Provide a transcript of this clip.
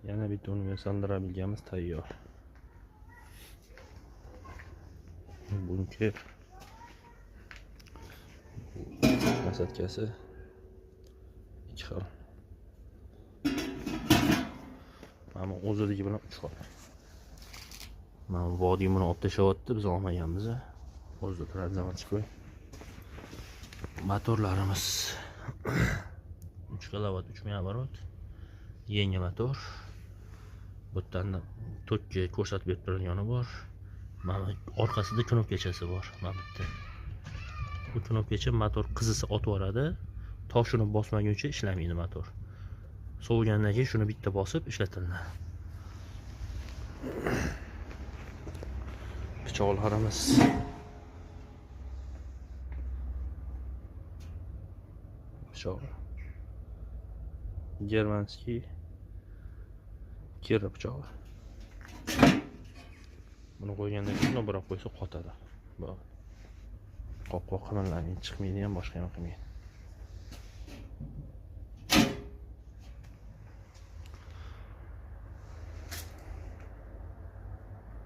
Yana bitta universal drabilgamiz tayyor. Buniki nasatkasi 2 xil. Mana bu o'zidagi bilan 3 xil. Mana bu vodiy buni olib tashlayapti, biz olmaganmiz. O'zida turadi заводской. Motorlarimiz 3 kilovat 3000 оборот. Yangi motor. Bu yerdan tokka ko'rsatib berib turadigani bor. Mana orqasida knopkachasi bor, mana bu yerda. Bu knopkacha motor qizisa otib yuboradi. To shuni bosmaguncha ishlamaydi motor. Sovigandan keyin shuni bitta bosib ishlatiladi. Pichoqlarimiz. Pichoq. Germanskiy Kira pichog'i. Buni qo'ygandan keyin bundoq qo'ysa qotadi. Bu qopqoq qimirlamaydi, chiqmaydi ham, boshqa ham qilmaydi.